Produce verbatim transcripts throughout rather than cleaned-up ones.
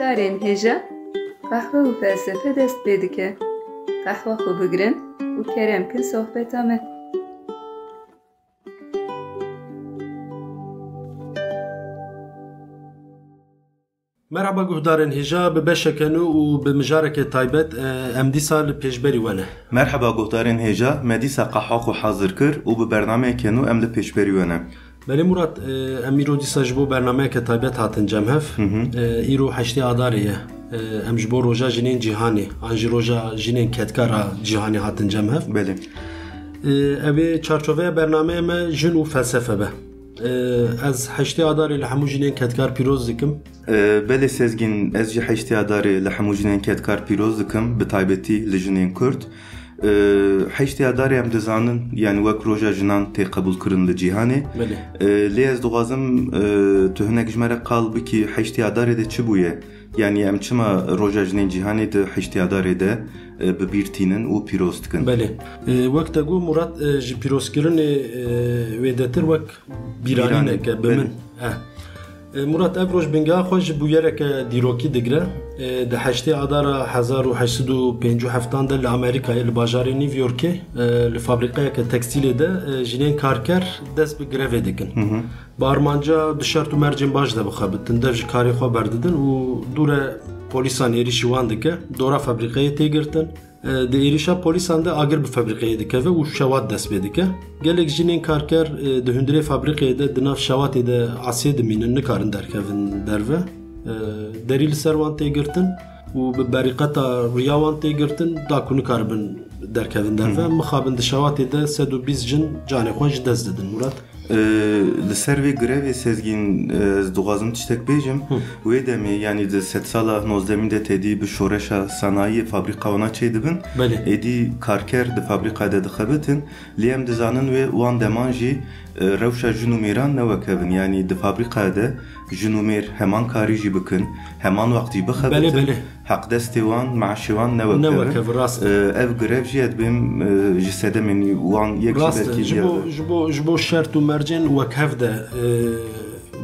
Darên hêja, qehwe û felsefe dest pê dike. Qehwa xwe bigirin û kerem kin sohbeta me. Merhaba guhdarên hêja, bi beşeke nû û bi mijareke taybet, e, em dîsa li pêşberî we ne. Merhaba guhdarên hêja, me dîsa qehwa xwe hazir kir û bi bernameyeke nû em li pêşberî we ne. Belê Murat, e, em îro dîsa ji bo bernameyeke taybet hatin cem hev. Hı hı. E, îro heştê Adarê ye. E, em ji bo Roja Jinên Cîhanê, an jî Roja Jinên Kedkar a Cîhanê hatin cem hev. Belê. E, ev ê çarçoveya bernameyê me jin û felsefe be. E, ez heştê Adarê li hemû jinên kedkar pîroz dikim. E, belê Sezgîn, ez jî heştê Adarê li hemû jinên kedkar pîroz dikim, bi taybetî li jinên Kurd. E, heştê Adarê em dizanin, yani wek roja jinan tê qebûlkirin li cîhanê. Belê. E, lê ez dixwazim, e, tu hinek ji me re qal bikî, heştê Adarê de çi bûye? Yani em çima roja jinên cîhanê di heştê Adarê de, e, bi bîr tînin û pîroz dikin? Belê. E, wek te got Murat, e, ji pîrozkirinê, e, wêdetir wek bîranîneke Bîranîn, bi belê. min. Eh. E, Murat, ev roj bingeha xwe ji bûyereke dîrokî digire. E, di heştê Adara hezar û heşt sed û pêncî û heftan de li Amerîkayê, li bajarê New Yorkê, e, li fabrîqeyeke tekstîlê de, e, jinên karker dest bi grevê dikin. Hı hı. Bi armanca di şert û mercên baş de bixebitin, dev ji karê xwe berdidin û dûre polîsan êrîşî wan dike, dora fabrîqeyê tê girtin. E, di êrîşa polîsan de agir bi fabrîqeyê dikeve û şewat dest pê dike. Gelek jinên karker, e, di hundirê fabrîqeyê de di nav şewatê de asê dimînin, nikarin derkevin derve. E, derî li ser wan tê girtin û bi berîqeta riya wan tê girtin, da ku nikaribin derkevin derve. Hı. Mixabin di şewatê de sed û bîst jin canê xwe ji dest didin, Murat. Ee, li ser vê grevê Sezgîn, e, ez dixwazim tiştek bêjim. Hı. Wê demê, yanî di sedsala nozdemîn de têdî bi şoreşa sanayiyê fabrîka wana çêdibin. Belê. Êdî karker di fabrîka de dixebitin. Lê em dizanin wê wan deman jî, e, rewşa jin û mêran ne wek hev in. Yanî di fabrîka de jin û mêr heman karî jî bikin, heman wext jî bixebitin. Belê, belê. Heqdestê wan, meaşê wan ne wek Ne hev in. wek hev, rast. E, ev grev jî ez dibêm, e, ji sedemên wan yek jî Rast e. belkî Ji bo, ziyade. ji bo, ji bo şert û mercên wek hev de, e,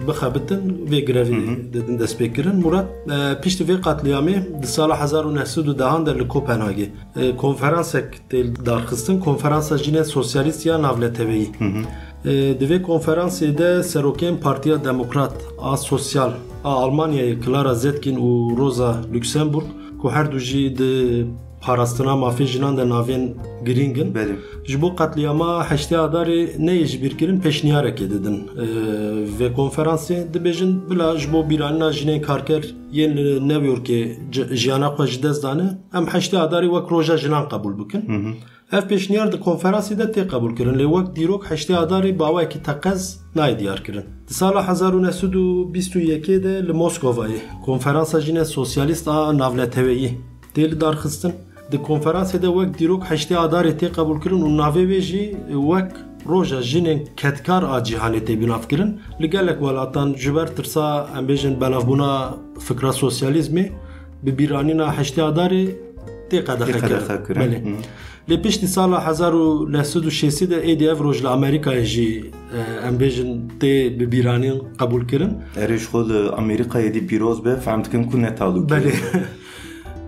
bixebitin, vê grevî Hı hı. didin destpêkirin. Murat, e, piştî vê qetlîamê di sala hezar û neh sed û dehan de li Kopenhagê, e, konferansek tê darxistin, Konferansa Jinên Sosyalîst ya Navneteweyî. Hı hı. E, di vê konferansê de serokên Partiya Demokrat a Sosyal a Almanyayê Clara Zetkin û Rosa Luxemburg, ku her du jî di parastina mafê jinan de navên girîng in, Belê. ji bo qetlîama heştê Adarê neyê ji bîr kirin pêşniyarekê didin. E, vê konferansê dibêjin, bila ji bo bîranîna jinên karker yên li New Yorkê ci-, jiyana xwe ji dest dane, em heştê Adarê wek roja jinan qebûl bikin. Hı hı. Ev pêşniyar di konferansê de tê qebûlkirin, lê wek dîrok heştê Adarê bi awayekî teqez nayê diyarkirin. Di sala hezar û neh sed û bîst û yekê de li Moskovayê Konferansa Jinên Sosyalîst a Navneteweyî tê lidarxistin. Di konferansê de wek dîrok heştê Adarê tê qebûlkirin û navê wê jî wek Roja Jinên Kedkar a Cîhanê tê binavkirin. Li gelek welatan ji ber tirsa, em bêjin, belavbûna fikra sosyalîzmê, bi bîranîna heştê Adarê tê Tê qedexe kirin. qedexe kirin. Belê. Hı. Lê piştî sala hezar û neh sed û şêstî de êdî ev roj li Amerîkayê jî, e, em bêjin, tê bi bîranîn qebûl kirin. Erê, ji xwe li Amerîkayê dî pîroz be, fehm dikim ku ne talûkê. Belê.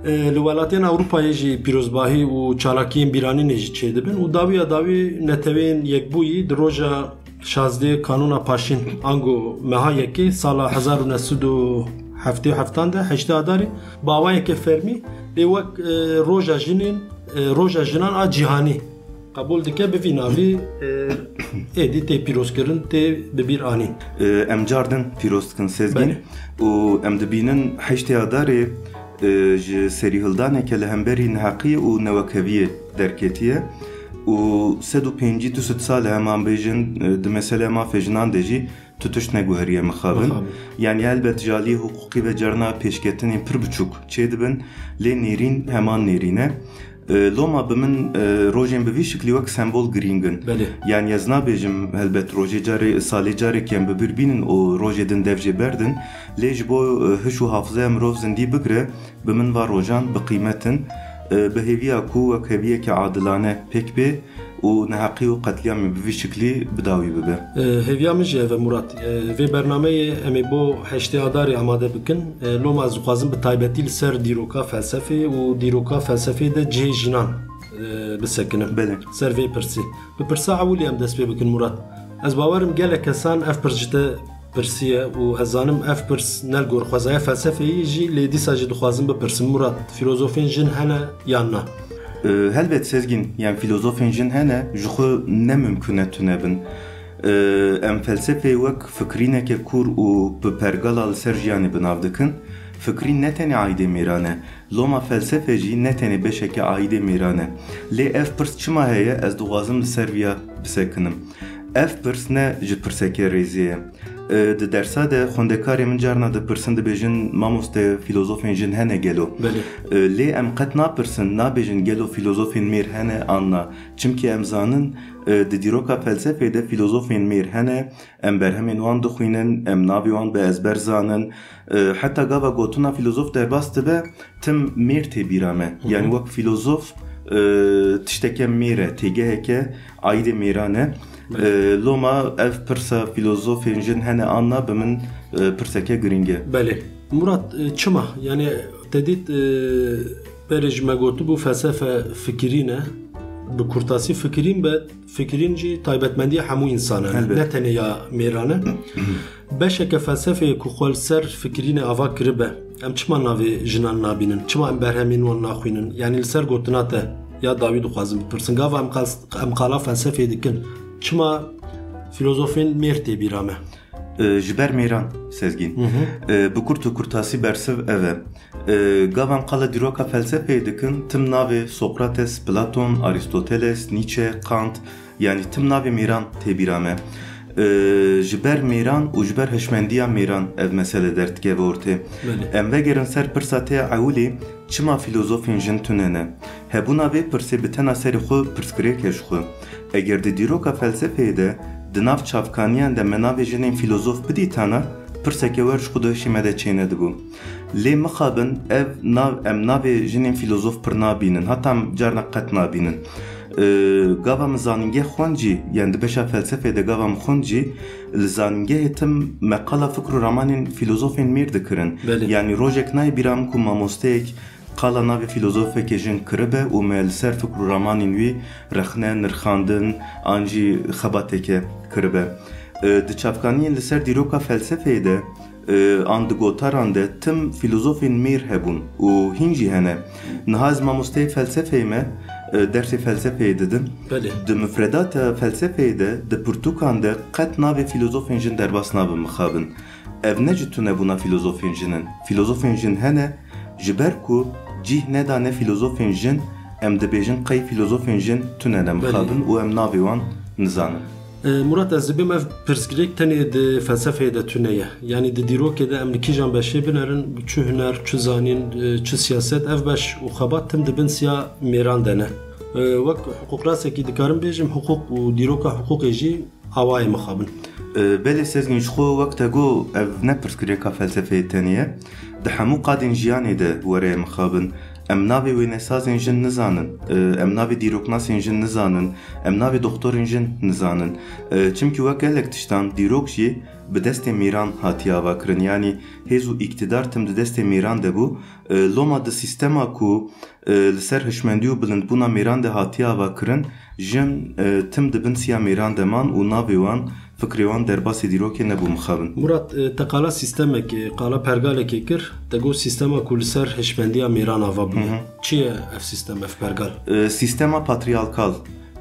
E, li welatên Ewropayê jî pîrozbahî û çalakiyên bîranînê jî çêdibin û dawiya dawî Neteweyên Yekbûyî di roja şazdeh Kanûna Paşîn, ango meha yekê sala hezar û neh sed û heftê û heftan de, heştê Adarê, bi awayeke fermî lê wek, e, roja jinên, e, roja jinan a cîhanî qebûl dike, bi vî navî, e, êdî tê pîrozkirin, tê bi bîr anîn. E, em car din pîroz dikin Sezgîn Belê. û em dibînin heştê Adarê, e, ji serîhildaneke li hemberî neheqiyê û newekheviyê derketiye û sed û pêncî du sed sal e, em an bêjin, e, di meseleya mafê jinan de jî tu tişt neguheriye mixabin. Mixabin. Yanî helbet ji aliyê hiqûqî ve carna pêşketinên pir biçûk çêdibin, lê nêrîn heman nêrîn e. E, loma bi min, e, rojên bi vî şiklî wek sembol girîng in. Belê. Yanî ez nabêjim helbet rojê carê, salê carekê em bi bîr bînin û rojê din dev jê berdin, lê ji bo, e, hiş û hafizeya mirov zindî bigire, bi min va rojan bi qîmet in, e, bi hêviya ku wekheviyeke adilane pêk bê û neheqî û qetlîamê bi vî şiklî bi dawî bibe. E, hêviya min jî ev e, Murat. E, vê bernameyê em ê bo heştê Adarê amade bikin. E, loma ez dixwazim bi taybetî li ser dîroka felsefê û dîroka felsefê de cihê jinan, e, bisekinim. Belê. Ser vê pirsê. Bi pirsa ewilî em dest pê bikin, Murat. Ez bawerim gelek kesan ev pirs ji te pirsiye û ez zanim ev pirs ne li gor xwezaya felsefeyê jî, lê dîsa jî dixwazim bipirsim, Murat, filozofên jin hene yan na? E, helbet Sezgîn, yan filozofên jin hene, ji xwe ne mimkun e tune bin. E, em felsefeyê wek fikrîneke kûr û bi pergala li ser jiyanê bi nav dikin. Fikrîn ne tenê aîdê mêran e. Loma felsefe jî ne tenê beşeke aîdê mêran e. Lê ev pirs çima heye, ez dixwazim li ser viya bisekinim. Ev pirs ne ji pirseke rêzê ye. E, di dersa de xwendekarê min carna dipirsin, dibêjin, "Mamoste, filozofên jin hene gelo?" Belê. E, lê em qet napirsin, nabêjin, "Gelo filozofên mêr hene an na?" Çimkî em zanin, e, di dîroka felsefê de filozofên mêr hene, em berhemên wan dixwînin, em navê wan bi ezber zanin. E, heta gava gotina filozof derbas dibe, tim mêr tê bîra me. Hı hı. Yani wek filozof, e, tişteke mêr e, têgeheke aîdê mêran e. Evet. E, loma ev pirsa filozofên jin hene an na bi min, e, pirseke girîng e. Belê. Murat, e, çima? Yani te dît, e, berê ji me gotibû felsefe fikirîn e. Bi kurtasî fikirîn be, fikirîn jî taybetmendiya hemû însanan e. Elbet. Ne tenê ya mêran e. Beşeke felsefeyê ku xwe li ser fikirînê ava kiribe, em çima navê jinan nabînin? Çima em berhemên wan naxwînin? Yanî li ser gotina te ya dawî dixwazim bipirsin. Gava em qal-, em qala felsefeyê dikin, çima filozofên mêr tê bîra me? E, ji ber mêran, Sezgîn. Hı hı. E, bi kurt û kurtasî bersiv ev e. E, gava em qala dîroka felsefeyê dikin, tim navê Sokrates, Platon, Aristoteles, Nietzsche, Kant, yanî tim navê mêran tê bîra me. E, ji ber mêran û ji ber hişmendiya mêran ev mesele derdikeve ortê. Belê. Em vegerin ser pirsa te ya ewilî, çima filozofên jin tune ne? Hebûna vê pirsê bi tena serê xwe pirsgirêk e ji xwe. Eger di dîroka felsefeyê de, di nav çavkaniyan de me navê jinên filozof bidîtana, pirseke wer ji xwe di hişê me de çênedibû. Lê mixabin ev nav, em navê jinên filozof pir nabînin, heta em carna qet nabînin. E, gava min zanîngeh xwend jî, yani di beşa felsefê de gava min xwend jî, li zanîngehê tim me qala fikr û ramanên filozofên mêr dikirin. Belê. Yani rojek nayê bîra min ku mamosteyek qala navê filozofeke jin kiribe û me li ser fikr û ramanên wî rexne, nirxandin an jî xebateke kiribe. E, di çavkaniyên li ser dîroka felsefeyê de, e, an di gotaran de tim filozofên mêr hebûn û hîn jî hene. Niha ez mamosteyê felsefeyê me, e, dersê felsefeyê didim. Belê. Di mifredata felsefeyê de, di pirtûkan de qet navê filozofên jin derbas nabe mixabin. Ev ne ji tunebûna filozofên jin in. Filozofên jin hene, ji ber ku cih nedane filozofên jin, em dibêjin qey filozofên jin tune ne mixabin Belê. û em navê wan nizanin. E, Murat, ez dibêm ev pirsgirêk tenê di felsefeyê de tune ye. Yanî di dîrokê de em li kîjan beşê binerin, çi huner, çi zanîn, e, çi siyaset, ev beş û xebat tim di bin siya mêran de ne. E, wek hiqûqnasekî dikarim bêjim, hiqûq û dîroka hiqûqê jî awayê mixabin. E, belê Sezgîn, ji xwe wek te got, ev ne pirsgirêka felsefeyê tenê ye. Di hemû qadên jiyanê de were ye mixabin. Em navê wênesazên jin nizanin. E, em navê dîroknasên jin nizanin. Em navê doxtorên jin nizanin. E, çimkî wek gelek tiştan dîrok jî bi destê mêran hatiye avakirin. Yanî hêz û îktidar tim di destê mêran de bû. E, loma di sîstema ku, e, li ser hişmendî û bilindbûna mêran de hatiye avakirin, jin, e, tim di bin siya mêran de man û navê wan, fikrê wan derbasî dîrokê nebû mixabin. Murat, e, te qala sîstemekê, qala pergalekê kir, te got sîstema ku li ser hişmendiya mêran ava bûye. Hı hı. Çi ye ev sîstem, ev pergal? E, sîstema patriyalkal,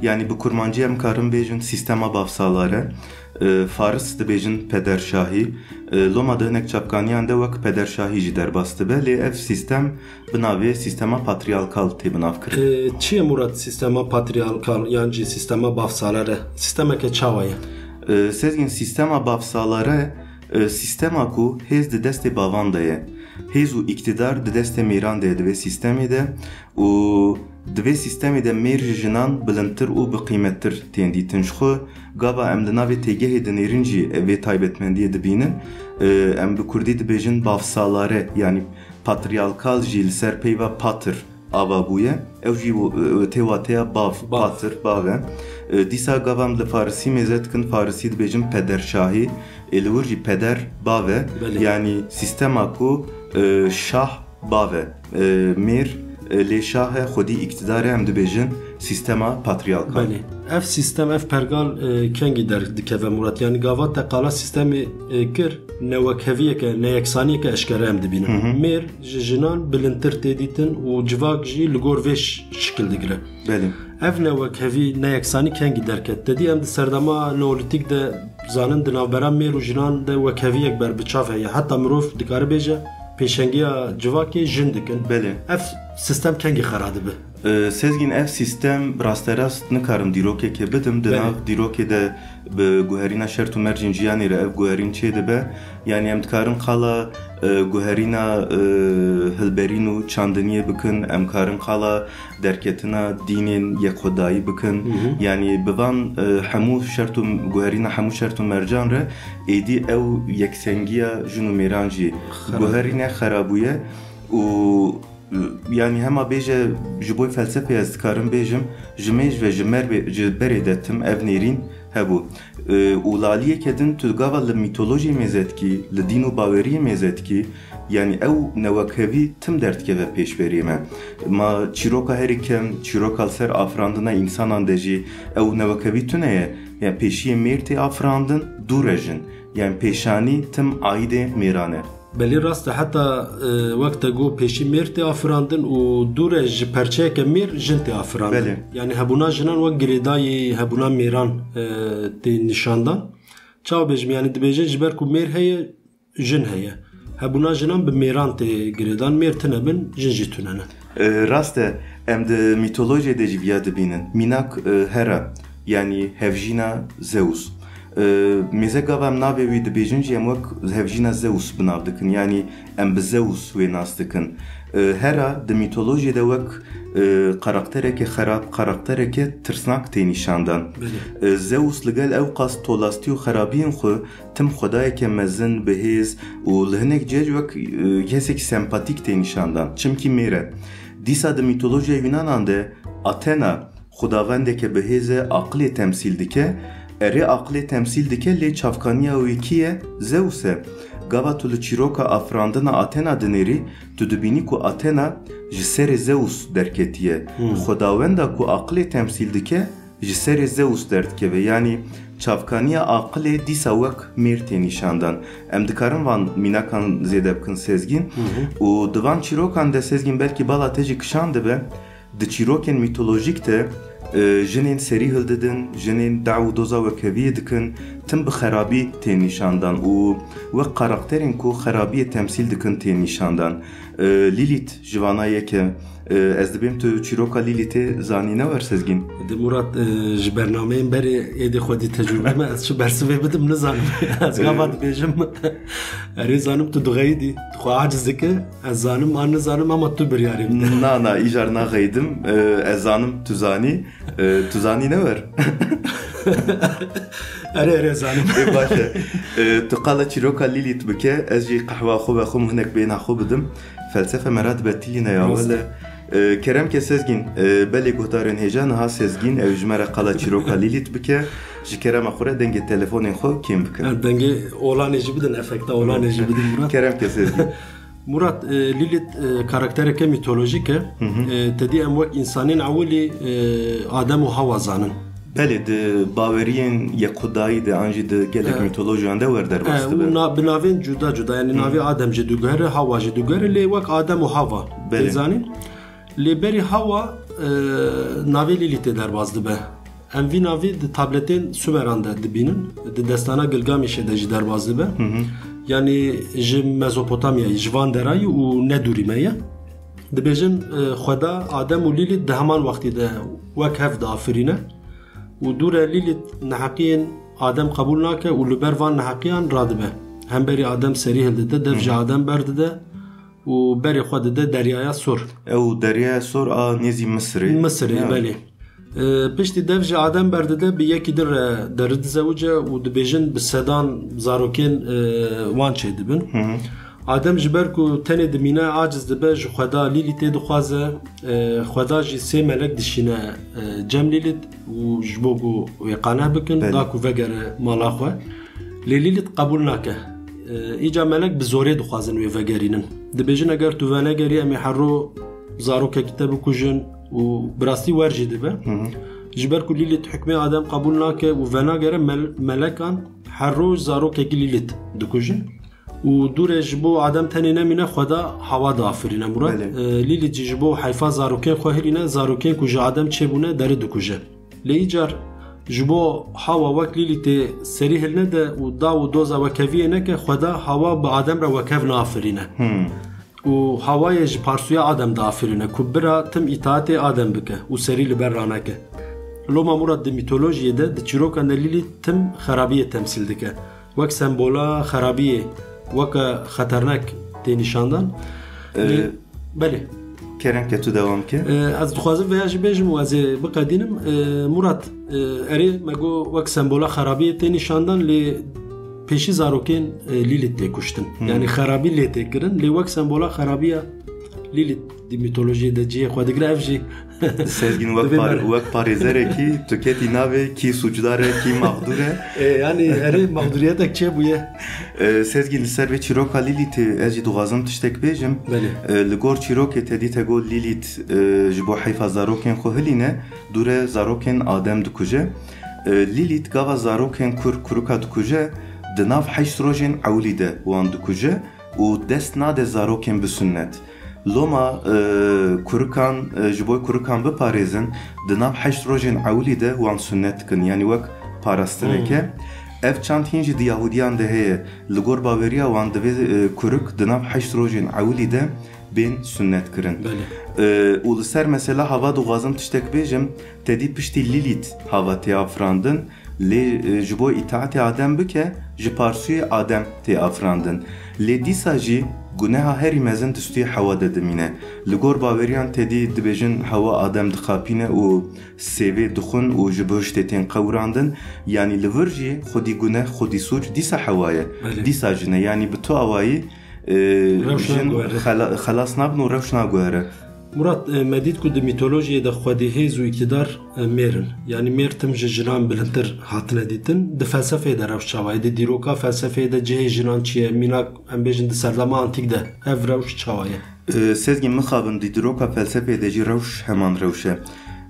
yanî bi kurmancî em karin bêjin sîstema bavsalare. E, Faris dibêjin pederşahî. E, loma di hinek çavkaniyan de wek pederşahî jî derbas dibe, lê ev sîstem bi navê sîstema patriyalkal tê binavkirin. E, çi ye Murat sîstema patriyalkal yan jî sîstema bavsalare? Sîstemeke çawa ye? E, Sezgîn, sîstema bavsalare, e, sîstema ku hêz di destê bavan de ye. Hêz û îktidar di destê mêran de ye di vê sîstemê de û di vê sîstemê de mêr ji jinan bilindtir û bi qîmettir tên dîtin. Ji xwe gava em di navê têgehê dinêrin jî vê taybetmendiyê dibînin. E, em bi kurdî dibêjin bavsalare, yanî patriyalkal jî li ser peyva patir ava bûye. Ew jî w-, tê wateya bav, Bav. Patir, bav e. E, dîsa gava em li farisî mêze dikin, farisî dibêjin pederşahî, ê li wir jî peder bav e. Belê. Yanî sîstema ku, e, şah bav e, e, mêr, e, lê şah e, xwedî îktidar e, em dibêjin sîstema patriyarkal. Belê. Ev sîstem, ev pergal, e, kengî derdikeve Murat? Yanî gava te qala sîstemê, e, kir, newekheviyeke, neyeksaniyeke eşkere em dibînin. Hı hı. Mêr ji jinan bilindtir tê dîtin û civak jî li gor vê ş-, şikil digire. Belê. Ev newekhevî, neyeksanî kengî derket? Te dî em di serdema neolîtîk de zanin, di navbera mêr û jinan de wekheviyek berbiçav heye. Heta mirov dikare bêje, pêşengiya civakê jin dikin. Belê. Ev sîstem kengî xera dibe? Ee, Sezgîn, ev sîstem rasterast nikarim dîrokekê bidim. Di Belê. nav dîrokê de bi guherîna şert û mercên jiyanê re ev guherîn çêdibe. Yanî em dikarin qala, e, guherîna, e, hilberîn û çandiniyê bikin, em karin qala derketina dînên yekxwedayî bikin. Hı hı. Yanî bi van, e, hemû şert û guherîna hemû şert û mercan re êdî ew yeksengiya jin û mêran jî Xera. guherîne, xera bûye û, e, yanî hema bêje ji bo felsefê ez dikarim bêjim, ji mêj ve ji mer-, ji berê de tim ev nêrîn hebû. E, û laliyeke din tu gava li mîtolojiyê mêze dikî, li dîn û baweriyê mêze dikî, yanî ew newekhevî tim derdikeve pêşberiyê me. Ma çîroka herî kem, çîroka li ser afirandina însanan de jî ew newekhevî tune ye. Yanî pêşiyê mêr tê afirandin, dû re jin. Yanî pêşanî tim aîdê mêran e. Belê, rast e. Heta, e, wek te got, pêşî mêr tê afirandin û dû re ji perçeyeke mêr jin tê afirandin. Belê. Yanî hebûna jinan wek girêdayî hebûna mêran, e, tê nîşandan. Çawa bêjim, yanî dibêjin ji ber ku mêr heye, jin heye. Hebûna jinan bi mêran tê girêdan, mêr tune bin, jin jî tune ne. E, rast e, em di mîtolojiyê de jî viya dibînin. Mînak, e, Hera, yanî hevjîna Zeus. E, mêze gava em navê wî dibêjin jî em wek hevjîna Zeus bi nav dikin. Yanî em bi Zeus wê nas dikin. E, Hera di mîtolojiyê de wek, e, karaktereke xerab, karaktereke tirsnak tê nîşandan. Belê. E, Zeus li gel ew qas tolastî û xerabiyên xwe tim xwedayeke mezin, bihêz û li hinek cih wek, e, kesek sempatîk tê nîşandan. Çimkî mêr e. Dîsa di mîtolojiya Yunanan de Athena xwedawendeke bihêz e, aqilê temsîl dike. Erê, aqilê temsîl dike, lê çavkaniya wî kî ye? Zeus e. Gava tu li çîroka afirandina Athena dinêrî, tu dibînî ku Athena ji serê Zeus derketiye. Hmm. Xwedawenda ku aqilê temsîl dike, ji serê Zeus derdikeve. Yanî çavkaniya aqilê dîsa wek mêr tê nîşandan. Em dikarin van mînakan zêde bikin, Sezgîn. Hı hı. Û di van çîrokan de, Sezgîn, belkî bala te jî kişandibe, di çîrokên mîtolojîk de, e, jinên serî hildidin, jinên daw û doza wekheviyê dikin, tim bi xerabî tên nîşandan û wek karakterên ku xerabiyê temsîl dikin tên nîşandan. E, Lîlît ji vana yek e. E, ez dibêm tu çîroka Lîlîtê zanî, ne wer, Sezgîn? Di Murat, e, ji bernameyên berê êdî xwedî tecrûbe me, ez çi bersivê bidim nizanim. Ez gava dibêjim, erê zanim tu dixeyidî, tu xwe aciz dike, ez zanim an nizanim, ama tu biryarê bide. Na, na, îcar naxeyidim. E, ez zanim tu zanî. E, tu zanî, ne wer? Erê, erê, zanim. Ê, baş e. E, tu qala çîroka Lîlît bike, ez jî qehwa xwe vexwim, hinek bêhna xwe bidim. Felsefe me re dibe tîlîne ya. Rast e. Wele. E, kerem ke Sezgîn, e, belê guhdarên hêja, niha Sezgîn ew ji me re qala çîroka Lîlît bike. Ji kerema xwe re dengê telefonên xwe kêm bikin. Ha, dengê olanê jî bidin, efekta olanê jî bidin, Murat. Kerem ke Sezgîn. Murat, e, Lîlît, e, karaktereke mîtolojîk e. Hı hı. E, te dî em wek însanên ewilî, e, Adem û Hawa zanin. Belê, di baweriyên yekxwedayî de an jî di gelek E, mîtolojiyan de wer derbas e, dibe. Û na-, bi navên cuda cuda, yanî Hı. navê Adem jî diguhere, Hawa jî diguhere, lê wek Adem û Hawa Belê. tê zanîn. Lê berî Hawa, e, navê Lîlîtê derbas dibe. Em vî navî di tabletên Sumeran de dibînin, di destana Gilgamêşê de jî derbas dibe. Hı hı. Yanî ji Mezopotamyayê, ji van derayî û ne dûrî me ye. Dibêjin, e, Xweda Adem û Lîlît di heman wextî de wek hev diafirîne û dû re Lîlît neheqiyên Adem qebûl nake û li ber van neheqiyan radibe. Hemberî Adem serî hildide, dev ji Hı hı. Adem berdide û berê xwe dide Deryaya Sor. Ew Deryaya Sor a nêzî Misirê. Misirê, Ya. belê. E, piştî dev ji Adem berdide, bi yekî din re deridizewice û dibêjin bi sedan zarokên, e, wan çêdibin. Hı hı. Adem ji ber ku tenê dimîne aciz dibe, ji Xweda Lîlîtê dixwaze, e, Xweda jî sê melek dişîne, e, cem Lîlît û ji bo ku wê qaneh bikin, Belê. da ku vegere mala xwe. Lê Lîlît qebûl nake. E, îca melek bi zorê dixwazin wê vegerînin. Dibêjin, eger tu venegerî, em ê herro zarokekî te bikujin û bi rastî wer jî dibe. Hı hı. Ji ber ku Lîlît hukmê Adem qebûl nake û venagere, mel-, melekan her roj zarokekî Lîlît dikujin. Û dû re ji bo Adem tenê nemîne, Xweda Hawa diafirîne, Murat. Belê. E, Lîlît jî ji bo heyfa zarokên xwe hilîne, zarokên ku ji Adem çêbûne deri dikuje. Lê îcar ji bo Hawa wek Lîlîtê serî hilnede û daw û doza wekeviyê neke, Xweda Hawa bi Adem re wekev naafirîne. Hmm. Û Hawayê ji parsûya Adem diafirîne ku bira tim îtaetê Adem bike û serî li ber raneke. Loma Murat, di mîtolojiyê de, di çîrokan de Lîlît tim xerabiyê temsîl dike. Wek sembola xerabiyê, weke xeternek tê nîşandan. Ee, Lê, belê. Kerem ke tu dewam ke. Ee, ez dixwazim veya jî bêjim û ez ê biqedînim. Ee, Murat, ee, erê me got wek sembola xerabiyê tê nîşandan, lê pêşî zarokên, ee, Lîlît tê kuştin. Hmm. Yani xerabî lê tê kirin, lê wek sembola xerabiya Lîlît di mîtolojiyê de cihê xwe digire, ev jî Sezgîn, wek Divê par-, me- wek parêzerekî tu ketî navê kî sûcdar e, kî mexdûr e. E, yani erê mexdûriyetek çêbûye. E, Sezgîn, li ser vê çîroka Lîlîtê ez jî dixwazim tiştek bêjim. Belê. E, li gor çîrokê te dî te got Lîlît, e, ji bo heyfa zarokên xwe hilîne, dûre zarokên Adem dikuje. E, Lîlît gava zarokên kur, kuruka dikuje, di nav heşt rojên ewilî de wan dikuje û dest nade zarokên bi sunnet. Loma, e, kurikan, e, ji bo kurikan biparêzin, di nav heşt rojên ewilî de wan sunnet dikin, yanî wek parastineke. Hmm. Ev çand hîn jî di Yahudiyan de heye. Li gor baweriya wan divê, e, kurik di nav heşt rojên ewilî de bên sunnet kirin. Belê. E, û li ser mesela Hava dixwazim tiştek bêjim, te dî piştî Lîlît Hava tê afirandin. Lê, e, ji bo îtaetê Adem bike, ji parsûyê Adem tê afirandin. Lê dîsa jî guneha herî mezin di stûyê Hewa de dimîne. Li gor baweriyan te dî dibêjin Hewa Adem dixapîne û sêvê dixwin û ji bihiştê tên qewirandin. Yanî li vir jî xwedî guneh, xwedî sûc dîsa Hewa ye. Belê. Dîsa jin e. Yanî bi tu awayî, e, Rewş jin naguhere. xela-, xelas nabin û rewş naguhere. Murat, e, me dît ku di mîtolojiyê de xwedî hêz û îktidar, e, mêr in. Yanî mêr tim ji jinan bilindtir hatine dîtin. Di felsefeyê de rewş çawa ye? Di dîroka felsefeyê de cihê jinan çi ye? Mînak, em bêjin di serdema antîk de ev rewş çawa ye? E, Sezgîn, mixabin di dîroka felsefeyê de jî rewş heman rewş e.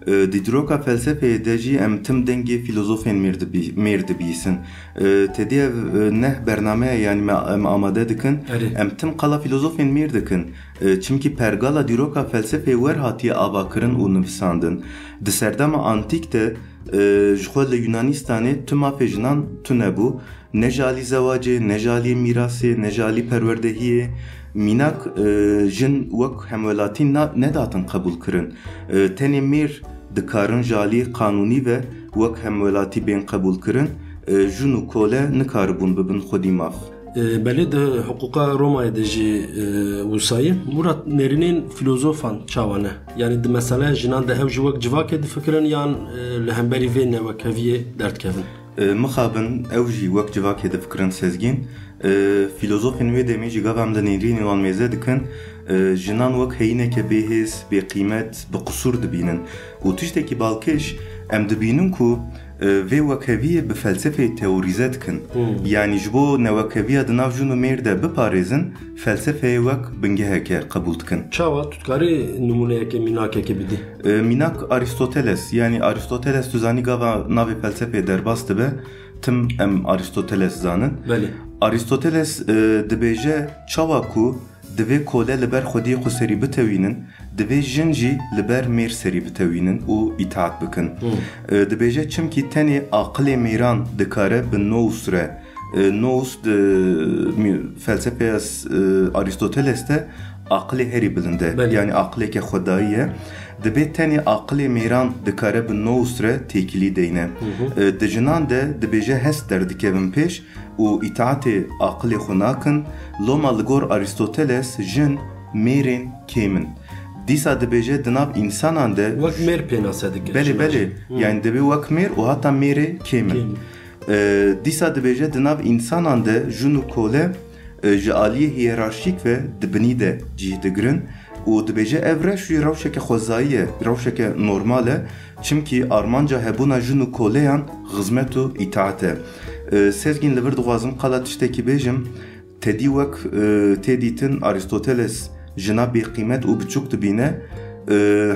E, di dîroka felsefeyê de jî em tim dengê fîlozofên mêr dibî-, mêr dibîsin. E, te dî ev, e, neh bername ye, yanî me, em amade dikin. Erê. Em tim qala fîlozofên mêr dikin. E, çimkî pergala dîroka felsefeyê wer hatiye avakirin û nivisandin. Di serdema antîk de, e, ji xwe li Yunanîstanê tu mafê jinan tune bû. Ne ji alî zewacê, ne ji alî mîrasê, ne ji alî perwerdehiyê. Mînak, e, jin wek hemwelatî na-, nedatin qebûl kirin. E, tenê mêr dikarin ji alî qanûnî ve wek hemwelatî bên qebûl kirin. E, jin û kole nikaribûn bibin xwedî maf. E, belê, di hiqûqa Romayê de jî, e, wisa ye. Murat, nêrînên fîlozofan çawa ne? Yanî di meseleya jinan de ew jî wek civakê difikirin yan, e, li hemberî vê newekeviyê derdikevin? E, mixabin ew jî wek civakê difikirin, Sezgîn. E, fîlozofên wê demê jî gava em li nêrînê wan mêze dikin, e, jinan wek heyîneke bêhêz, bêqîmet, bi qisûr dibînin. Û tiştekî balkêş, em dibînin ku, e, vê wekheviyê bi felsefeyê teorîze dikin. Hmm. Yanî ji bo newekeviya di nav jin û mêr de biparêzin, felsefeyê wek bingeheke qebûl dikin. Çawa? Tu dikarî nimûneyeke mînakekê bidî? E, mînak Arîstoteles, yanî Arîstoteles tu zanî gava navê felsefeyê derbas dibe, tim em Arîstoteles zanin. Belê. Arîstoteles, e, dibêje çawa ku divê kole li ber xwediyê xweserî bitewînin, divê jin jî li ber mêr serî bitewînin û îtaat bikin. Hmm. E, dibêje çimkî tenê aqilê mêran dikare bi nous re, e, nous di mî-, felsefeya s-, e, Arîstoteles de aqilê herî bilind e. Belê. Yanî aqileke xwedayî ye. Dibê tenê aqilê mêran dikare bi nous re têkilî deyne. Hı hı. E, di jinan de dibêje hest derdikevin pêş û îtaetê aqilê xwe nakin. Loma li gor Arîstoteles jin mêrên kêm in. Dîsa dibêje di nav însanan de Wek mêr pênase dike Belê, jinan belê. jî. Hı. Yanî dibê wek mêr û hata mêrê kêm in. Kêm. E, dîsa dibêje di nav însanan de jin û kole e, ji aliyê hiyerarşîk ve di binî de cih digirin û dibêje ev reş jî rewşeke xwezayî ye, rewşeke normal e, çimkî armanca hebûna jin û koleyan xizmet û îtaat e. E, Sezgîn, li vir dixwazim qala tiştekî bêjim. Tedî wek, e, tê dîtin Aristoteles jina bêqîmet û biçûk dibîne. E,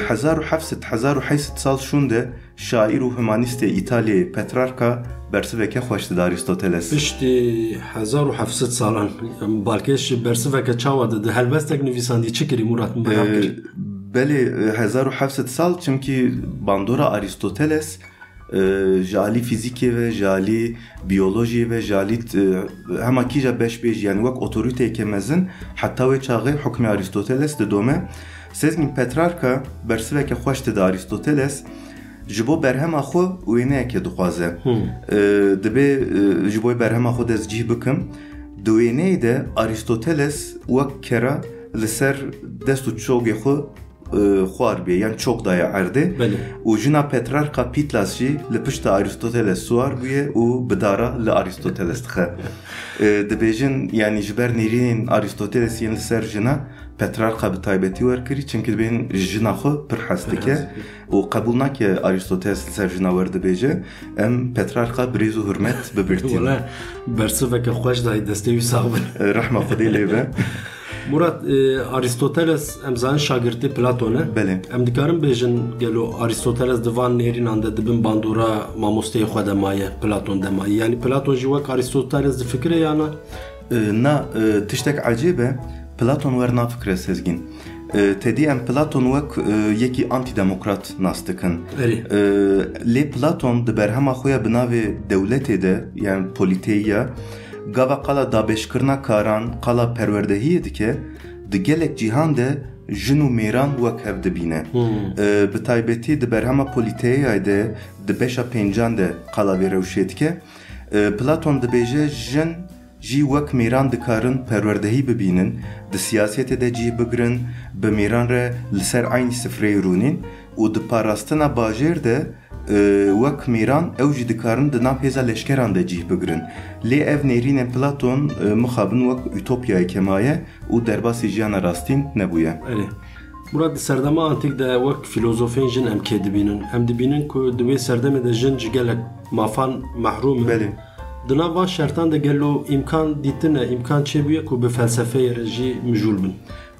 hezar û heft sed, hezar û heyt sed sal şûnde şaîr û humanîstê Îtalyayê Petrarka bersiveke xweş dide Aristoteles. Piştî hezar û heft sed salan, em balkêş bersiveke çawa dide? Helbestek nivîsandî, çi kirî Murat, min merak kir. E, belê, e, hezar û heft sed sal, çimkî bandora Aristoteles, e, ji alî fîzîkê ve, ji alî biyolojiyê ve, ji alî, e, hema kîja beşbêjî, yani wek otorîteyeke mezin, heta wê çaxê hukmê Aristoteles didome. Sezgîn, Petrarka bersiveke xweş dide Aristoteles, ji bo berhema xwe wêneyeke dixwaze. Hmm. E, dibê, e, ji bo berhema xwe destcih bikim. Di wêneyê de Aristoteles wek kera li ser dest û çogê xwe, e, xwar bûye, yan çok daye erdê. Belê. Û jina Petrarka Pitlas jî li pişta Aristoteles siwar bûye û bi dara li Aristoteles dixe. E, dibêjin, yani ji ber nêrînên Aristoteles yên li ser jina Petrarka bi taybetî werkirî, çimkî dibên ji jina xwe pir hez dike. Pir hez dike. Û qebûl nake Aristoteles li ser jina werdibêje. Em Petrarka bi rêz û hurmet bibirtînin. Wele bersiveke xweş dayî, destê wî sax bin. Rehma Xwedê lê be. Murat, e, Aristoteles, em zanin, şagirtê Platon e. Belê. Em dikarin bêjin, gelo Aristoteles di van nêrînan de di bin bandora mamosteyê xwe de maye, Platon de maye? Yani Platon jî wek Aristoteles difikire ya na? E, na, e, tiştek ecêb e, Platon wer nafikire, Sezgîn. E, tedî em Platon wek, e, yekî antîdemokrat nas dikin. Erê. E, lê Platon di berhema xwe ya bi navê Dewletê de, yani polîteyiya, gava qala dabeşkirina karan, qala perwerdehiyê dike, di gelek cîhan de jin û mêran wek hev dibîne. Hmm. E, bi taybetî di berhema polîteyiyayê de, di beşa pêncan de qala vê rewşê dike. E, Platon dibêje, jin jî wek mêran dikarin perwerdehî bibînin, di siyasetê de cih bigirin, bi mêran re li ser eynî sifreyê rûnîn û di parastina bajêr de, e, wek mêran ew jî dikarin di nav hêza leşkeran de cih bigirin. Lê ev nêrînên Platon, e, mixabin wek utopyayeke maye û derbasî jiyana rastîn nebûye. Erê. Murat, di serdema antîk de wek filozofên jin em kê dibînin? Em dibînin ku di wê serdemê de jin ji gelek mafan mehrûm in. Belê. Di nav van şertan de gelo îmkan dîtine, îmkan çêbûye ku bi felsefeyê re jî mijûl bin?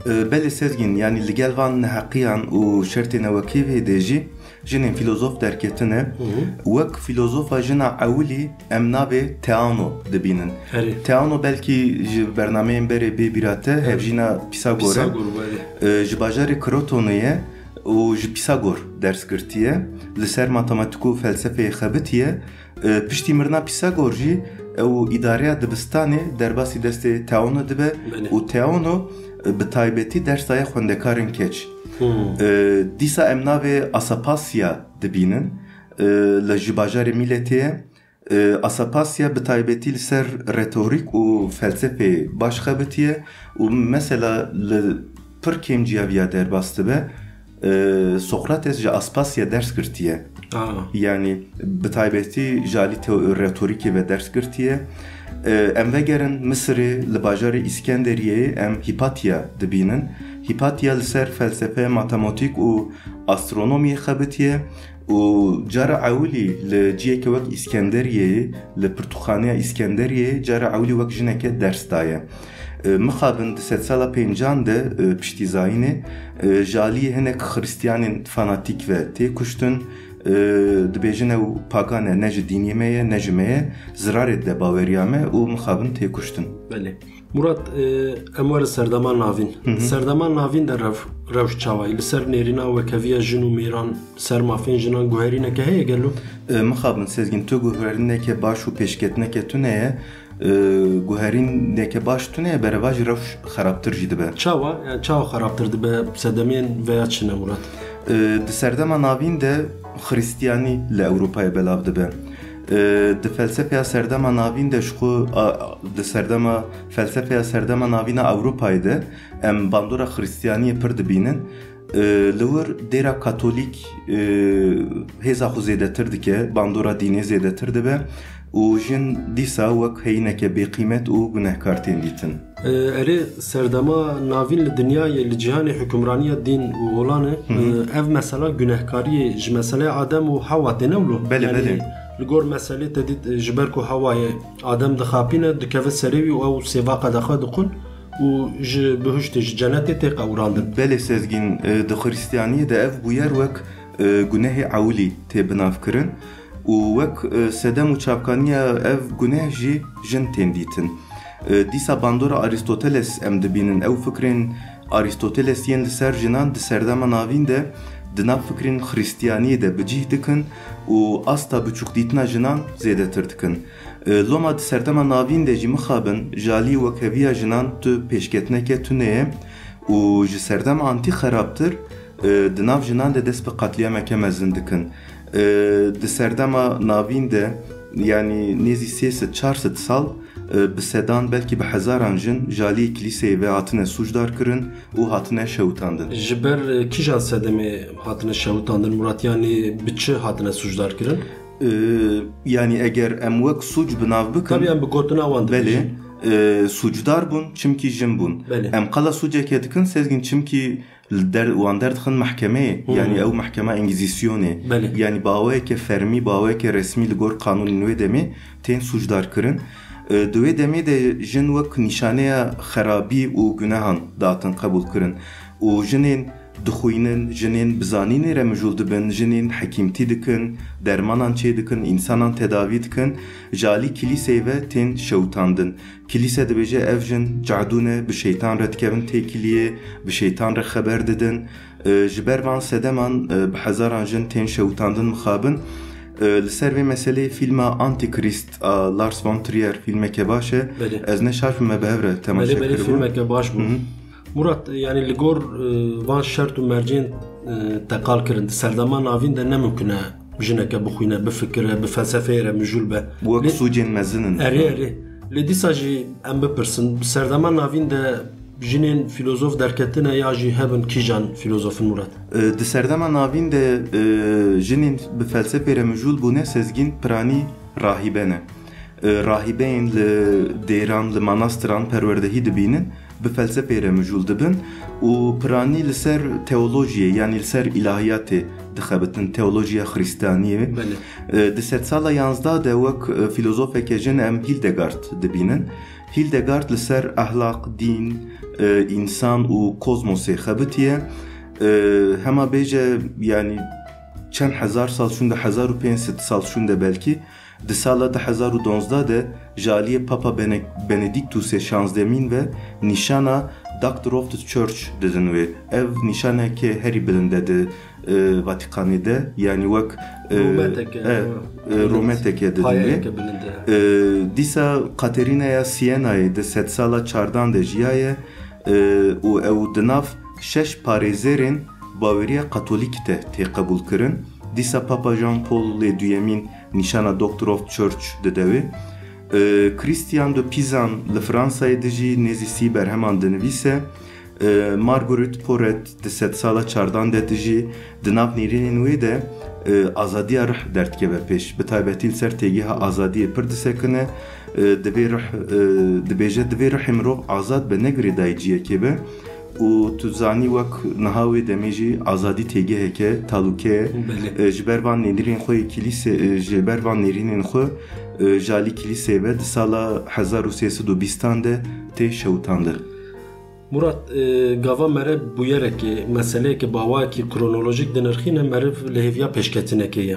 E, belê Sezgîn, yanî li gel van neheqiyan û şertê newekî vê de jî jinên filozof derketine. Hı hı. Wek filozofa jina ewilî em navê Theano dibînin. Erê. Theano belkî ji bernameyên berê bê bîra te, evet, hevjîna Pisagor e. Pisagor, belê. E, ji bajarê Krotonê ye û ji Pisagor ders girtiye. Li ser matematîk û felsefeyê xebitiye. E, piştî mirina Pisagor jî ew îdareya dibistanê derbasî destê Theano dibe. Belê. Û Theano, e, bi taybetî ders daye xwendekarên keç. Hmm. E, dîsa em navê Asapasya dibînin, e, li ji bajarê Mîletê ye. E, Asapasya bi taybetî li ser retorîk û felsefê baş xebitiye û mesela li pir kêm ciya viya derbas dibe. E, Sokrates ji Aspasya ders girtiye. Aa. Yanî bi taybetî ji alî teo-, retorîkê ve ders girtiye. E, em vegerin Misirê, li bajarê Îskenderiyeyê em Hîpatya dibînin. Hîpatya li ser felsefe, matematîk û astronomiyê xebitiye û cara ewilî li ciyeke wek Îskenderiyeyê, li pirtûkxaneya Îskenderiyeyê cara ewilî wek jineke ders daye. E, mixabin di sedsala pêncan de, e, piştî zayînê, e, ji aliyê hinek xiristiyanên fanatîk ve tê kuştin. E, dibêjin ew pagan e, ne ji dînê me ye, ne ji me ye, zirarê dide baweriya me û mixabin tê kuştin. Belê. Murat, e, em werin serdema navîn. Hı hı. Serdema navîn de rev-, rewş çawa ye? Li ser nêrîna wekeviya jin û mêran, ser mafên jinan guherîneke heye gelo? E, mixabin Sezgîn, tu guherîneke baş û pêşketineke tune ye. E, guherîneke baş tune ye, berevajî rewş xerabtir jî dibe. Çawa? Yani çawa xerabtir dibe? Sedemên veya çi ne, Murat? E, di serdema navîn de Xiristiyanî li Ewropayê belav dibe. E, di felsefeya serdema navîn de ji xwe, a, di serdema, felsefeya serdema navîn a Ewropayê de em bandora Xiristiyaniyê pir dibînin. E, li wir dêra Katolîk, e, hêza xwe zêdetir dike, bandora dînê zêdetir dibe. û jin dîsa wek heyîneke bêqîmet û gunehkar tên dîtin. E, erê, serdema navîn li dinyayê, li cîhanê hukimraniya dîn û olan e, Hı hı. E, ev mesela gunehkariyê ji meseleyê Adem û Hawa têne wilo? Belê, Yani, belê. Li gor meselê te dît, e, ji ber ku Hawayê Adem dixapîne, dikeve serê wî û ew sêva qedexe dixwin û ji bihuştê, ji cenetê tê qewirandin. Belê Sezgîn, e, di Xristiyaniyê de ev bûyer wek, e, gunehê ewilî tê binavkirin û wek, e, sedem û çavkaniya ev guneh jî jin tên dîtin. E, dîsa bandora Aristoteles em dibînin. Ew fikrên Aristoteles yên li ser jinan di serdema navîn de di nav fikrên Xristiyaniyê de bi cih dikin û asta biçûkdîtina jinan zêdetir dikin. E, loma di serdema navîn de jî mixabin ji alî wekheviya jinan tu pêşketineke tune ye û ji serdema antîk xerabtir, e, di nav jinan de dest bi qetliyameke mezin dikin. E, di serdema navîn de, yanî nêzî sê sed çar sed sal, e, bi sedan, belkî bi hezaran jin ji alî kilîseyê ve hatine sûcdar kirin û hatine şewitandin. Ji ber, e, kîjan sedemê hatine şewitandin, Murat? Yanî bi çi hatine sûcdar kirin? E, yanî eger em wek sûc bi nav bikin, Tabii, em bi gotina wan Belê, dibêjin. e, sûcdar bûn, çimkî jin bûn. Belê. Em qala sûceke dikin, Sezgîn, çimkî li der, wan derdixin mehkemeyê. Hmm. Yanî ew mehkema Engîzîsyonê. Belê. Yanî bi awayeke fermî, bi awayeke resmî li gor qanûnên wê demê tên sûcdar kirin. E, di wê demê de jin wek nîşaneya xerabî û gunehan dihatin qebûl kirin. Û jinên dixwînin, jinên bi zanînê re mijûl dibin, jinên hekîmtî dikin, dermanan çê dikin, însanan tedavî dikin, ji alî kilîseyê ve tên şewitandin. Kilîse dibêje ev jin cadû ne, bi şeytan re dikevin têkiliyê, bi şeytan re xeber didin. E, ji ber van sedeman, e, bi hezaran jin tên şewitandin mixabin. E, li ser vê meseleyê fîlma Antichrist a Lars von Trier fîlmeke baş e. Belê. Ez ne şaş bûme, bi hev re temaşe Belê, belê, kiribû. Fîlmeke baş bû. Hı hı. Murat, yanî li gor, e, van şert û mercên, e, te qal kirin, di serdema navîn de ne mimkun e jineke bixwîne, bifikire, bi felsefeyê re mijûl be. Wek Lê sûcên mezin in. Erê, erê. Lê dîsa jî em bipirsin, bi serdema navîn de jinên fîlozof derketine ya jî hebin, kîjan fîlozofin, Murat? E, di serdema navîn de, e, jinên bi felsefê re mijûl bûne, Sezgîn, piranî rahîbe ne. E, rahîbeyên li dêran, li manastiran perwerdehî dibînin, bi felsefeyê re mijûl dibin û piranî li ser teolojiyê, yanî li ser îlahiyatê dixebitin, teolojiya Xristiyaniyê. Belê. E, di sedsala yanzdeh de wek, e, fîlozofeke jin em Hildegard dibînin. Hildegard li ser ehlaq, dîn, e, însan û kozmosê xebitiye. E, hema bêje, yanî çend hezar sal şûnde, hezar û pênc sed sal şûnde belkî, di sala du hezar û donzdeh de ji aliyê Papa Bene-, Benediktusê şazdemîn ve nîşana Doctor of the Church didin wê. Ev nîşaneke herî bilind e di, e, Vatikanê de. Yanî wek, e, Rûmeteke, e, ha. e, Bilind. Rûmeteke didin wê. Payeyeke bilind e. E, dîsa Katerînaya Sienayê di sedsala çardan de jiyaye, e, û ew di nav şeş parêzerên baweriya Katolîkî de tê qebûl kirin. Dîsa Papa Jean Paul lê duyemîn nîşana Doctor of Church dide wê. E, Christian de Pizan li Fransayê dijî, nêzî sî berheman dinivîse. E, Marguerite Porete di sedsala çardan de dijî, di nav nêrînên wê de, e, azadiya rih derdikeve pêş. Bi taybetî li ser têgeha azadiyê pir disekine. E, divê rih, e, dibêje, divê rihê mirov azad be, ne girêdayî ciyekê be. Û tu zanî wek niha wê demê jî azadî têgeheke talûke ye. Belê. E, ji ber van nêrînên xwe yê kilîse, e, ji ber van nêrînên xwe, e, ji alî kilîseyê ve di sala hezar û sê sed û bîstan de tê şewitandin. Murat, e, gava mere bûyerekê, meseleyeke bi awayekî kronolojîk dinirxîne, meriv li hêviya pêşketinekê ye.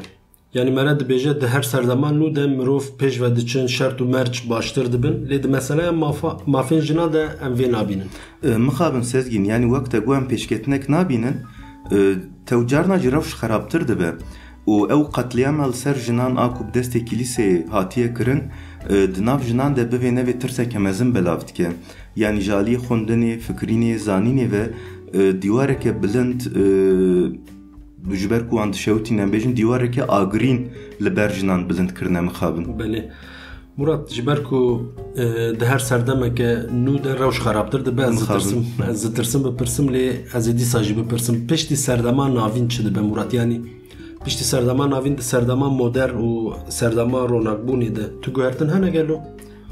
Yanî mere dibêje, di her serdema nû de mirov pêş ve diçin, şert û merc baştir dibin, lê di meseleya mafa-, mafên jinan de em vê nabînin. E, mixabin Sezgîn, yanî wek te got em pêşketinek nabînin, e, tew carna jî rewş xerabtir dibe û ew qetliyama li ser jinan a ku bi destê kilîseyê hatiye kirin, e, di nav jinan de bivê nevê tirseke mezin belav dike. Yanî ji aliyê xwendinê, fikirînê, zanînê ve, e, dîwareke bilind, e, ji ber ku wan dişewitîne, em bêjin dîwareke agirîn li ber jinan bilind kirine mixabin. Belê. Murat, ji ber ku, e, di her serdemeke nû de rewş xerabtir dibe, ez Mixabin. ditirsim, ez ditirsim bipirsim, lê ez ê dîsa jî bipirsim. Piştî serdema navîn çi dibe, Murat? Yanî Piştî serdema navîn di serdema modern û serdema ronakbûnê de tu guhertin hene gelo?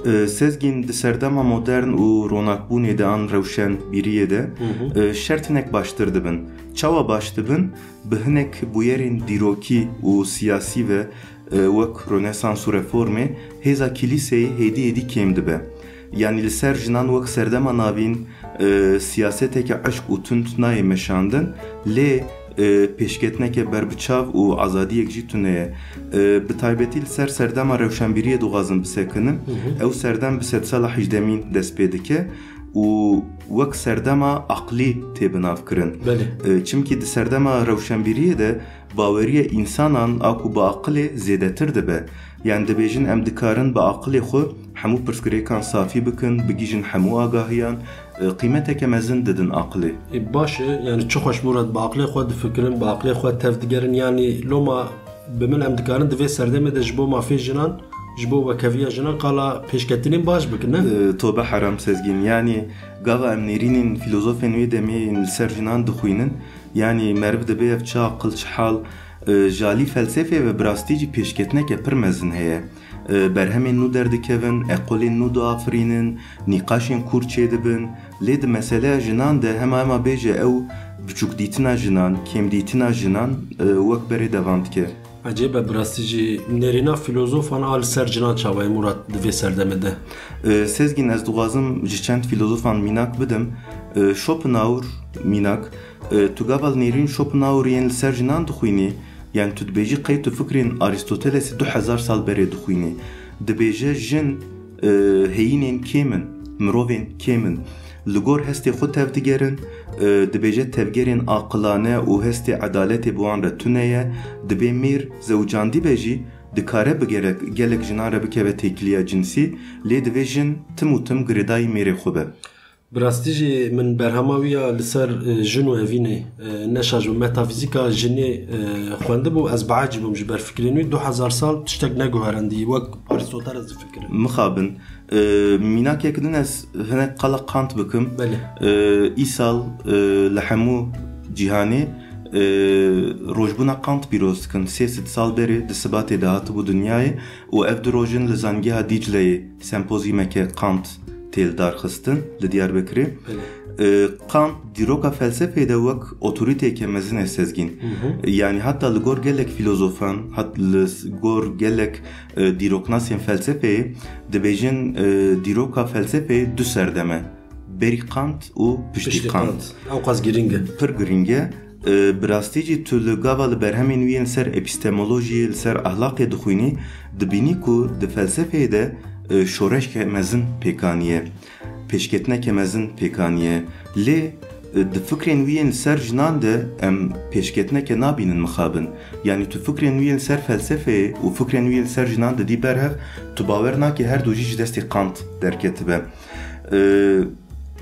E, Sezgîn, di serdema modern û ronakbûnê de an rewşenbîriyê de, Hı hı. e, şert hinek baştir dibin. Çawa baş dibin? Bi hinek bûyerên dîrokî û siyasî ve, e, wek Rönesans û Reformê, hêza Kilîseyê hêdî hêdî kêm dibe. Yanî li ser jinan wek serdema navîn, e, siyaseteke eşq û tund nayê meşandin, lê, e, pêşketineke berbiçav û azadiyek jî tune ye. E, bi taybetî li ser serdema rewşenbîriyê dixwazim bisekinim. Hı hı. Ew serdem bi sedsala hejdemîn dest pê dike û wek serdema aqlî tê binavkirin. Belê. E, çimkî di serdema rewşenbîriyê de baweriya însanan a ku bi aqilê zêdetir dibe. Yanî dibêjin, em dikarin bi aqilê xwe hemû pirsgirêkan safî bikin, bigihîjin hemû agahiyan, e, qîmeteke mezin didin aqilê. E, baş e, yanî çi xweş Murat, bi aqilê xwe difikirin, bi aqilê xwe tev digerin, yanî loma bi min em dikarin di vê serdemê de ji bo mafê jinan, ji bo wekeviya jinan qala pêşketinên baş bikin, ne? E, tobe heram Sezgîn, yanî gava em nêrînên fîlozofên wê demê yên li ser jinan dixwînin, yanî meriv dibe ev çi aqil, çi hal, e, ji alî felsefê ve bi rastî jî pêşketineke pir mezin heye. E, berhemên nû derdikevin, eqolên nû diafirînin, nîqaşên kûr çêdibin, lê di meseleya jinan de hema hema bêje ew biçûkdîtina jinan, kêmdîtina jinan, e, wek berê devam dike. Ecêb e, bi rastî jî nêrîna fîlozofan a li ser jinan çawa ye Murat di vê serdemê de? E, Sezgîn, ez dixwazim ji çend fîlozofan mînak bidim. E, Schopenhauer mînak. E, tu gava li nêrîn Schopenhauer yên li ser jinan dixwînî, yanî tu dibêjî qey tu fikrên Arîstotelesî du hezar sal berê dixwînî. Dibêje jin, e, heyînên kêm in, mirovên kêm in. Li gor hestê xwe tev digerin, e, dibêje tevgerên aqilane û hestê edaletê bi wan re tune ye. Dibê mêr zewicandî be jî, dikare bi gerek, gelek jinan re bikeve têkiliya cinsî, lê divê jin tim û tim girêdayî mêrê xwe be. Bi rastî jî min berhema wî ya li ser, e, jin û evînê, e, neşa ji metafîzîka jinê, e, xwendibû, ez biecîbim ji ber fikrên wî. Du hezar sal tiştek neguherandî, wek Arîstoteles difikirin. Mixabin, e, mînakek din ez hinek qala Kant bikim. Belê. E, îsal, e, li hemû cîhanê, e, rojbûna Kant pîroz dikin. Sê sed sal berê di Sibatê de hatibû dinyayê û ev du roj in li Zangeha Dîcleyê sempozyumeke Kant tê lidarxistin li Diyarbekirê. Belê. E, Kant dîroka felsefeyê de wek otorîteyeke mezin e Sezgîn. Hı hı. Yanî heta li gor gelek fîlozofan, hat-, li s-, gor gelek, e, dîroknasên felsefeyê dibêjin, e, dîroka felsefeyê du serdem e. Berî Kant û piştî Piştî Kant. Kant. Ew qas girîng e. Pir girîng e. E, bi rastî jî tu li gava li berhemên wî yên li ser epistemolojiyê, li ser ahlaqê dixwînî, dibînî ku di felsefeyê de, e, şoreşke mezin pêk aniye, pêşketineke mezin pêk aniye. Lê, e, di fikrên wî yên li ser jinan de em pêşketineke nabînin mixabin. Yanî tu fikrên wî yên li ser felsefeyê û fikrên wî yên li ser jinan didî ber hev, tu bawer nakî her du jî ji destê Kant derketibe. E,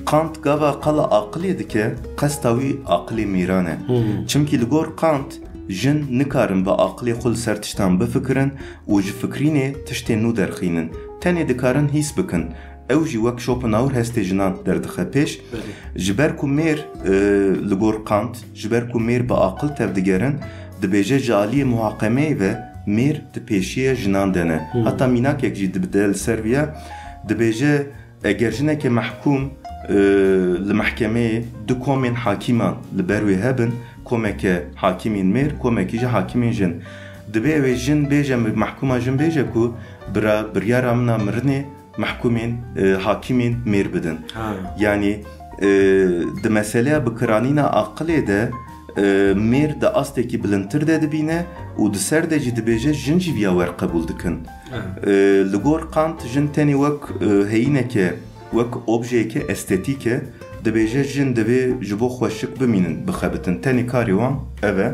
Kant gava qala aqilê dike, qesta wî aqilê mêran e. Hmm. Çimkî li gor Kant jin nikarin bi aqilê xwe li ser tiştan bifikirin û ji fikrînê tiştên nû derxînin. Tenê dikarin hîs bikin. Ew jî wek Schopenhauer hestê jinan derdixe pêş. Belê. Ji ber ku mêr, e, li gor Kant, ji ber ku mêr bi aqil tevdigerin, dibêje ji aliyê muhakemeyê ve mêr di pêşiya jinan de ne. Hmm. Heta mînakek jî dibide li ser viya, dibêje, eger jineke mehkûm, e, li mehkemeyê du komên hakîman li ber wê hebin, komeke hakîmên mêr, komekî jî hakîmên jin. Dibê ew ê jin bêje, mehkûma jin bêje ku bira, biryara min a mirinê mehkûmên, e, hakîmên mêr bidin. Ha. Yanî, e, di meseleya bikiranîna aqilê de, e, mêr di astekî bilindtir de dibîne û di ser de jî dibêje jin jî viya wer qebûl dikin. Evet. E, li gor Kant jin tenê wek, e, heyîneke, wek objeyeke estetîk e. Dibêje jin divê ji bo xweşik bimînin, bixebitin. Tenê karê wan ev e.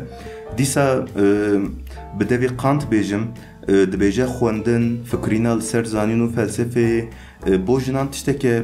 Dîsa, e, bi devê Kant bêjim, e, dibêje xwendin, fikrîna li ser zanîn û felsefeyê, e, bo jinan tişteke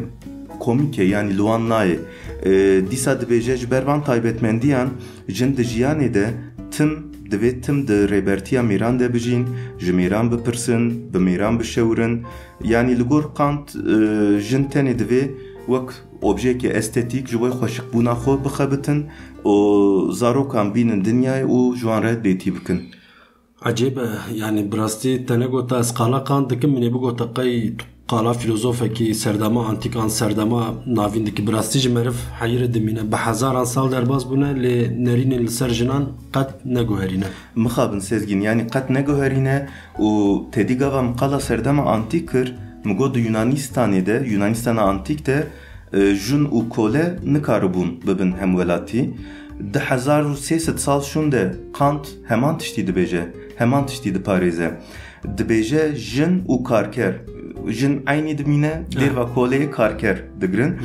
komîk e, yanî li wan nayê. E, dîsa dibêje ji ber van taybetmendiyan jin di jiyanê de tim, divê tim di rêbertiya mêran de bijîn, ji mêran bipirsin, bi mêran bişewirin. Yanî li gor Kant, e, jin tenê divê wek objeyeke estetîk ji bo xweşikbûna xwe bixebitin û zarokan bînin dinyayê û ji wan re dêtî bikin. Ecêb e, yanî bi rastî te negota ez qala Kant dikim, min ê bigota qey tu qala filozofekî serdema antîk an serdema navîn dikî. Bi rastî jî meriv heyirê dimîne. Bi hezaran sal derbas bûne, lê nerînên li ser jinan qet neguherîne. Mixabin Sezgîn, yanî qet neguherîne û tedî gava min qala serdema antîk kir, min got di Yunanistanê de, Yunanistana antîk de, e, jin û kole nikaribûn bibin hemwelatî. Du hezar û sê sed sal şûnde Kant heman tiştî dibêje, heman tiştî diparêze. Dibêje jin û karker, jin eynî dimîne, dêrva koleyê karker digirin.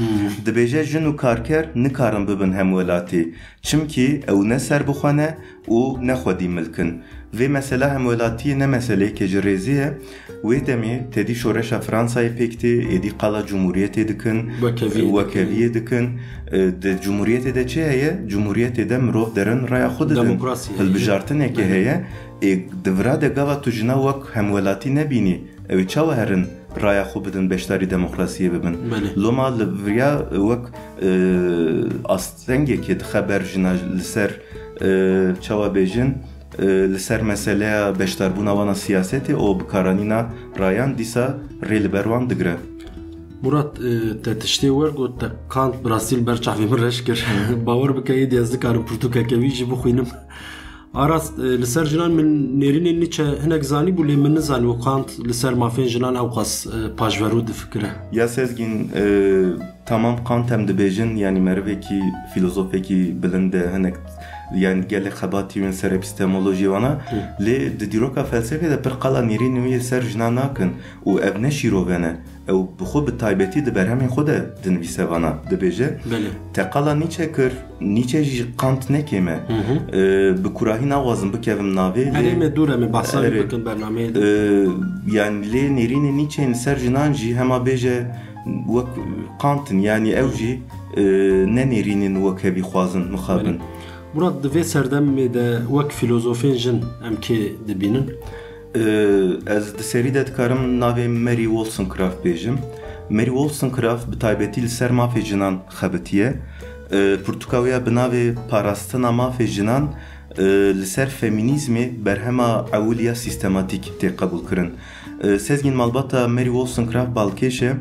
Dibêje jin û karker nikarin bibin hemwelatî. Çimkî ew ne serbixwe ne û ne xwedî milk in. Vê mesela hemwelatiyê ne meseleyeke ji rêzê ye. Wê demê tedî şoreşa Fransayê pêk tê, êdî qala cumhuriyetê dikin, Wekeviyê dikin. wekeviyê dikin. E, di cumhuriyetê de çi heye? Cumhuriyetê de mirov derin raya xwe didin. Demokrasî heye. Hilbijartinekê Belê. heye. Ê, di vira de gava tu jina wek hemwelatî nebînî, ew ê çawa herin raya xwe bidin, beşdarî demokrasiyê bibin? Belê. Loma li viriya wek, e, astengekê dixe ber jina li ser, e, çawa bêjin, e, li ser meseleya beşdarbûna wana siyasetê û bikaranîna rayan dîsa rê li ber wan digire. Murat, e, te tiştê wer got, te Kant bi rastî li ber çavê min reş kir. Bawer bike, êdî ez nikarim pirtûkeke wî jî bixwînim. Aras, e, li ser jinan min nêrînên Nietzsche hinek zanîbû, lê min nizanîbû Kant li ser mafên jinan ewqas, e, paşverû difikire. Ya Sezgîn, e, tamam Kant em dibêjin, yanî merivekî, filozofekî bilind e, hinek, yanî gelek xebatî wên ser epistemolojiyê wana, Hı. lê di dîroka felsefê de pir qala nêrînên wî li ser jinan nakin û ev ne şîrove ne. Ew bi xwe bi taybetî di berhemên xwe de dinivîse vana, dibêje, Belê. Te qala Nietzsche kir, Nietzsche jî Kant ne kêm e. Hı hı. E, bi kurahî naxwazim bikevim navê, lê Erê me dûr em ê behsa wî Erê. bikin bernameyê de. E, yanî lê nêrînên Nietzscheên li ser jinan jî hema bêje wek Kant in, yanî ew jî, e, ne nêrînên wekevî xwazin mixabin. Belê. Murat, di vê serdemê de wek filozofên jin em kê dibînin? Ee, ez di serî de dikarim navê Mary Wollstonecraft bêjim. Mary Wollstonecraft bi taybetî li ser mafê jinan xebitiye. Ee, pirtûka wê ya bi navê Parastina Mafê Jinan, ee, li ser femînîzmê berhema ewil ya sîstematîk tê qebûlkirin. Ee, Sezgîn, malbata Mary Wollstonecraft balkêş e.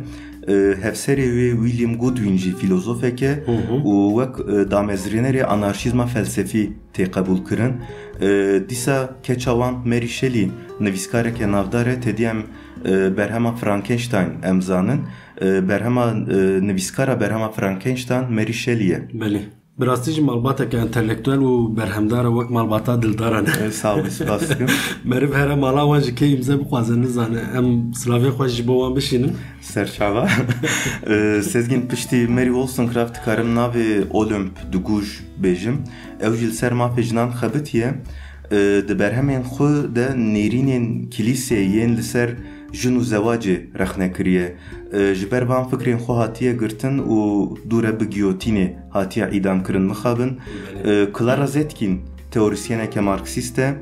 Ee, hevserê wê William Goodwin jî filozofek e Hı hı. û wek, ee, damezrênerê anarşîzma felsefî tê qebûlkirin. E, dîsa keça wan Mary Shelley nivîskareke navdar e, tedî em, e, berhema Frankenstein em zanin. E, berhema, e, nivîskara berhema Frankenstein Mary Shelley ye. Belê. Bi rastî jî malbateke entelektuel û berhemdar e, wek malbata dildaran. E, sağ ol, spas dikim. Meriv here mala wan ji kê îmze bixwaze nizane. Em silavê xwe ji bo wan bişînin. Serçava. E, Sezgîn, piştî Mary Wollstonecraft dikarim navê Olympe de Gouges bêjim. Ew jî li ser mafê jinan xebitiye. E, di berhemên xwe de nêrînên kilîsê yên li ser jin û zewacê rexne kiriye. E, ji ber van fikrên xwe hatiye girtin û dûre bi giyotînê hatiye îdamkirin mixabin. E, Clara Zetkin teorîsyeneke marksîst e.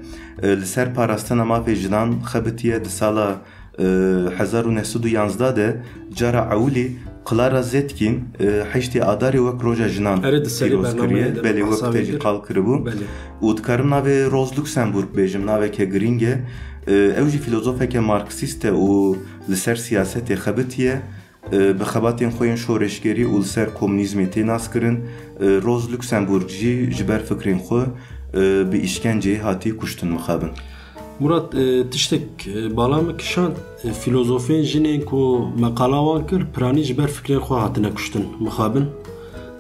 E, li ser parastina mafê jinan xebitiye. Di sala e, hezar û neh sed û yanzdeh de cara ewilî Clara Zetkin, e, heştê Adarê wek Roja Jinan Erê, di serê pîroz bernameyê kiriye. de Belê, wek behsa te wê jî kir. qal kiribû. Belê. Û dikarim navê Rose Luxemburg bêjim, naveke girîng e. E, ew jî filozofeke marksîst e û li ser siyasetê xebitiye. E, bi xebatên xwe yên şoreşgerî û li ser komunîzmê tê naskirin. E, Rose Luxemburg jî ji ber fikrên xwe, e, bi îşkenceyê hatî kuştin mixabin. Murat, e, tiştek, e, bala min kişand, e, filozofên jinên ku me qala wan kir, piranî ji ber fikrên xwe hatine kuştin, mixabin.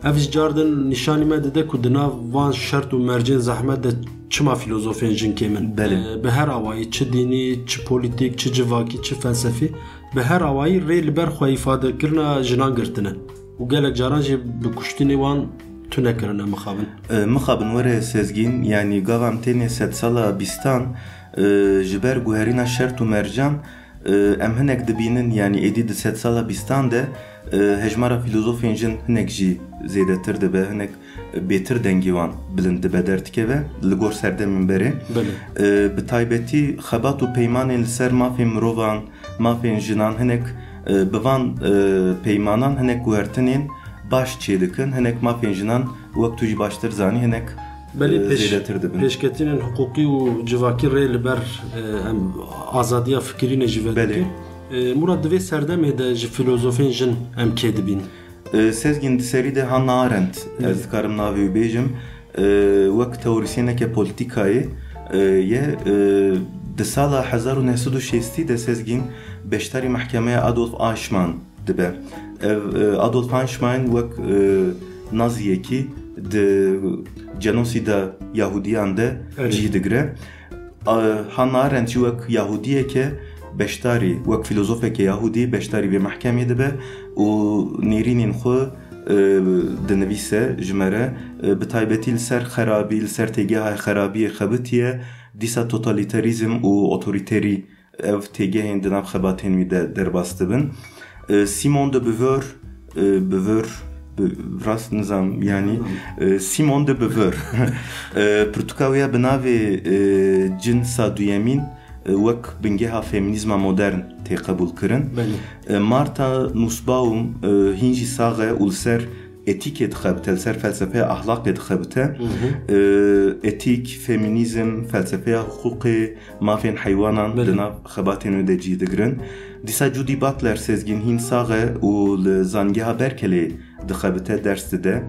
Ev ji car din nîşanî me dide ku di nav van şert û mercên zehmet de çima filozofên jin kêm in. Belê. E, bi her awayî, çi dînî, çi polîtîk, çi civakî, çi felsefî, bi her awayî rê li ber xwe îfadekirina jinan girtine. Û gelek caran jî bi kuştinê wan tune kirine mixabin. E, mixabin were Sezgîn, yanî gava em tênê sedsala bîstan, e, ji ber guherîna şert û mercan, e, em hinek dibînin, yanî êdî di sedsala bîstan de, e, hejmara filozofên jin hinek jî zêdetir dibe, hinek bêtir dengê wan bilind dibe, derdikeve li gor serdemên berê. Belê. E, bi taybetî xebat û peymanên li ser mafên mirovan, mafên jinan hinek, e, bi van, e, peymanan hinek guhertinên baş çêdikin, hinek mafên jinan wek tu jî baştir zanî, hinek Belê, e, pêş- zêdetir dibin. Pêşketinên hiqûqî û civakî rê li ber, e, em azadiya fikirî ne jî vedike. Belê. E, Murat, di vê serdemê de ji filozofên jin em kê dibîn? E, Sezgîn, di serî de Hannah Arendt, ez dikarim navê wî bêjim, e, wek teorisyeneke polîtîkayê, e, ye, e, di sala hezar û neh sed û şêstî de Sezgîn beşdarî mehkemeya Adolf Eichmann dibe. Ev, e, Adolf Eichmann wek, e, Naziyekî di cenosîda Yahudiyan de Evet. cih digire. A, Hannah Arendt jî wek Yahudiyeke beşdarî, wek filozofeke Yahudî beşdarî vê mehkemê dibe û nêrînên xwe, e, dinivîse ji me re, e, bi taybetî li ser xerabî, li ser têgeha xerabiyê xebitiye, dîsa totalîterîzm û otorîterî ev têgehên di nav xebatên wî de derbas dibin. E, Simone de Beauvoir, e, Beauvoir, bi-, rast nizam, yanî, e, Simone de Beauvoir. E, pirtûka wê ya bi navê, e, Cins a Duyemîn, e, wek bingeha feminîzma modern tê qebûlkirin. Belê. E, Martha Nussbaum, e, hîn jî sax e û li ser etîkê dixebite, li ser felsefeya ahlaqê dixebite. E, etîk, feminîzm, felsefeya hiqûqê, mafên heywanan Belê. Di nav xebatên wê de cî digirin. Dîsa Judy Butler Sezgîn hîn sax e û li Zangeha Berkeleyê dixebite, ders dide.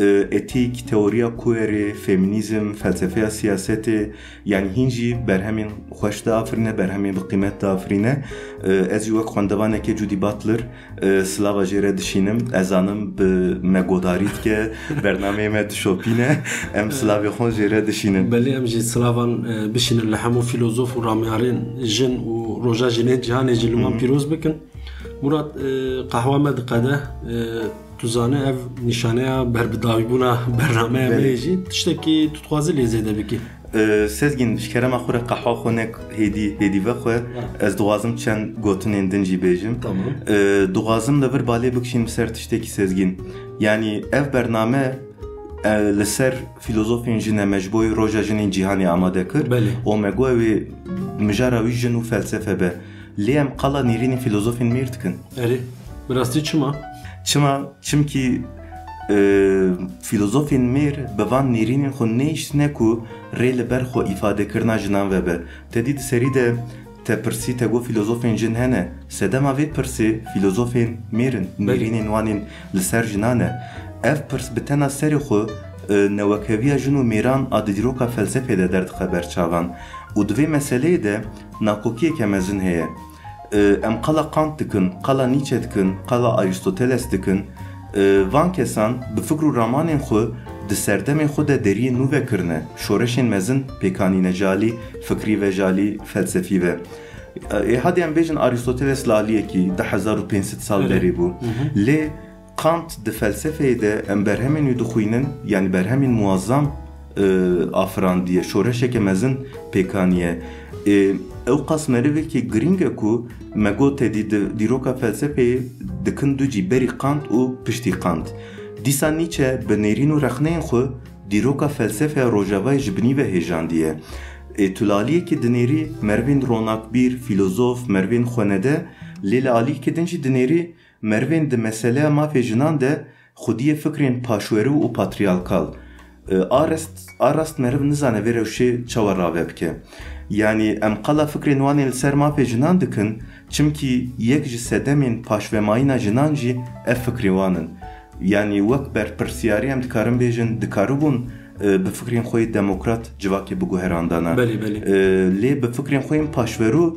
E, etîk, teoriya queerê, feminîzm, felsefeya siyasetê, yanî hîn jî berhemên xweş diafirîne, berhemên bi qîmet diafirîne. E, ez jî wek xwendevanekê Judy Butler, e, silava jê re dişînim. Ez zanim bi me godarî dike, bernameyê me dişopîne. Em silavê xwe jê re dişînin. Belê, em jî silavan, e, bişînin li hemû filozof û ramyarên jin û roja jinê cîhanê jî li wan pîroz bikin. Murat, e, qehwa me diqede. E, tu zanî ev nîşaneya berbidawîbûna bernameya me Belê. ye jî. Tiştekî tu dixwazî lê zêde bikî? E, Sezgîn, ji kerema xwe re qehwa xwe nek hêdî, hêdî vexwe. Ez dixwazim çend gotinên din jî bêjim. Tamam. E, dixwazim li vir balê bikişînim ser tiştekî, Sezgîn. Yanî ev bername, e, li ser filozofên jin e, me ji bo roja jinên cîhanê amade kir. Belê. Û me got ew ê mijara wî jin û felsefe be. Lê em qala nêrînên filozofên mêr dikin. Erê, bi rastî çima? Çima? Çimkî, e, filozofên mêr bi van nêrînên xwe nehiştine ku rê li ber xwe îfadekirina jinan vebe. Te dî di serî de te pirsî, te got filozofên jin hene. Sedema vê pirsê filozofên mêr in, nêrînên wan ên li ser jinan e. Ev pirs bi tena serê xwe, e, newekeviya jin û mêran a di dîroka felsefê de derdixe ber çavan. Û di vê meseleyê de nakokiyeke mezin heye. E, em qala Kant dikin, qala Nietzsche dikin, qala Aristoteles dikin. E, van kesan bi fikr û ramanên xwe di serdemên xwe de deriyên nû vekirine, şoreşên mezin pêk anîne ji alî fikrî ve, ji alî felsefî ve. E, ê hadê em bêjin Aristoteles li aliyekî du hezar û pênc sed sal Öyle. berê bû. Lê Kant di felsefeyê de em berhemên wî dixwînin, yanî berhemên muazzam, e, afirandiye, şoreşeke mezin pêkaniye. E, ew qas merivekî girîng e ku me got te dî di dîroka felsefeyê dikin du cî, berî Kant û piştî Kant. Dîsa Nietzsche bi nêrîn û rexneyên xwe dîroka felsefeya rojavayê ji binî ve hêjandiye. E, tu li aliyekî dinêrî merivên ronakbîr, filozof, merivên xwenede, lê li aliyekî din jî dinêrî merivên di meseleya mafê jinan de xwediyê fikrên paşwerû û patriyalkal. E, a rast, a rast meriv nizane vê rewşê çawa rave bike. Yanî em qala fikrên wan ên li ser mafê jinan dikin, çimkî yek ji sedemên paşvemayîna jinan jî ev fikrê wan in. Yanî wek berpirsiyarî em dikarin bêjin, dikaribûn, e, bi fikrên xwe yê demokrat civakê biguherandana. Belê, belê. E, lê bi fikrên xwe yên paşverû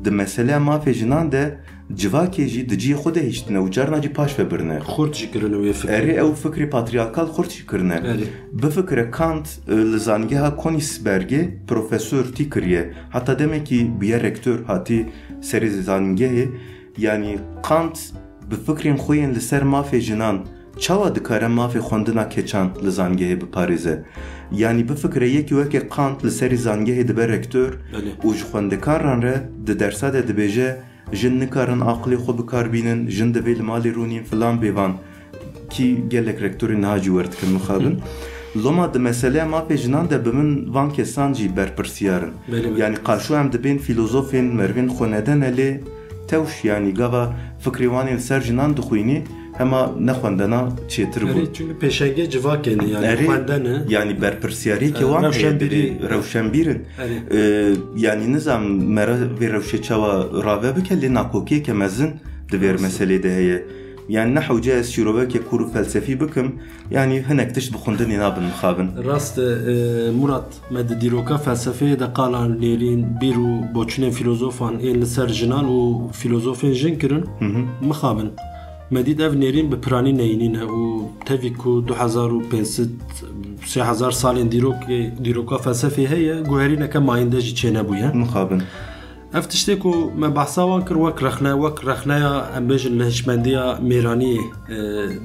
di meseleya mafê jinan de civakê jî di cihê xwe de hiştine û carna jî paş ve birine. Xurt jî kirine wê fikir. Erê, ew fikrê patriyalkal xurt jî kirine. Erê. Bifikire Kant, e, li zangeha Königsbergê profesor tî kiriye. Heta demekî bûye rektor, hatî serê zangehê. Yanî Kant bi fikrên xwe yên li ser mafê jinan çawa dikare mafê xwendina keçan li zangehê biparêze? Yanî bifikire yekî weke Kant li serê zangehê dibe rektor Belê. û ji xwendekaran re di dersa de dibêje, jin nikarin aqilê xwe bi kar bînin, jin divê li malê rûnîn filan bêvan. Kî gelek rektorên niha jî werdikin mixabin. Loma di meseleya mafê jinan de bi min van kesan jî berpirsiyar in. Belê, belê. Yanî qaşo em dibên filozofên merivên xwenede ne, lê tewş, yanî gava fikrê wan ên li ser jinan dixwînî, hema nexwendena çêtir bû. Erê, çünkü pêşengê civakê ne, yani Erê, xwendene. Yani berpirsiyariyekê Ee, wan heye rewşenbîrî. Derê, rewşenbîr in. Erê. Ee, yani nizam mera vê rewşê çawa rave bike, lê nakokiyeke mezin di vê Rast. meselê de heye. Yani ne hewce ez şîroveke kûr û felsefî bikim, yani hinek tişt bi xwendinê nabin mixabin. Rast e, e, Murat, me di dîroka felsefeyê de qala nêrîn, bîr û boçûnên filozofan ên li ser jinan û filozofên jin kirin. Hı hı. Mixabin. Me dît ev nêrîn bi piranî neyînî ne û tevî ku du hezar û pênc sed, sê hezar salên dîrokê, dîroka felsefê heye, guherîneke mayînde jî çênebûye. Mixabin. Ev tiştê ku me behsa wan kir wek rexne, wek rexneya, em bêjin, li hişmendiya mêraniyê, e,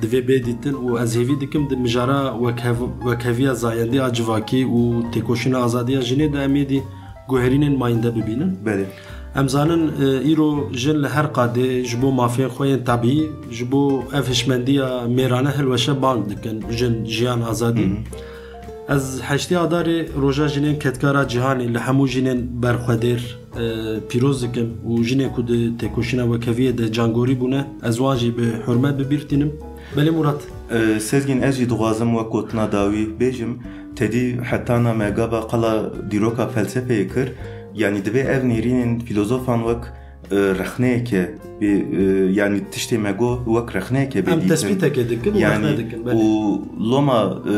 divê bê dîtin û ez hêvî dikim di mijara wekhev-, wekheviya zayendî a civakî û têkoşîna azadiya jinê de em êdî guherînên mayînde bibînin. Belê. Em zanin, e, îro jin li her qadê ji bo mafên xwe yên tebî, ji bo ev hişmendiya mêrane hilweşe bang dikin, jin, jiyan, azadî. Hı hı. Ez heştê Adarê Roja Jinên Kedkara Cîhanê li hemû jinên berxwedêr, e, pîroz dikim û jinên ku di têkoşîna wekheviyê de cangorî bûne, ez wan jî bi hurmet bi bîr tînim. Belê Murat. E, Sezgîn, ez jî dixwazim wek gotina dawî bêjim, tedî hetana me gava qala dîroka felsefeyê kir, yanî divê ev nêrînên filozofan wek, e, rexneyeke bê, e, yanî tiştê me got wek rexneyeke bê Em dîtin. Tespîteke dikin û Yanî rexne dikin, belê. Û loma, e,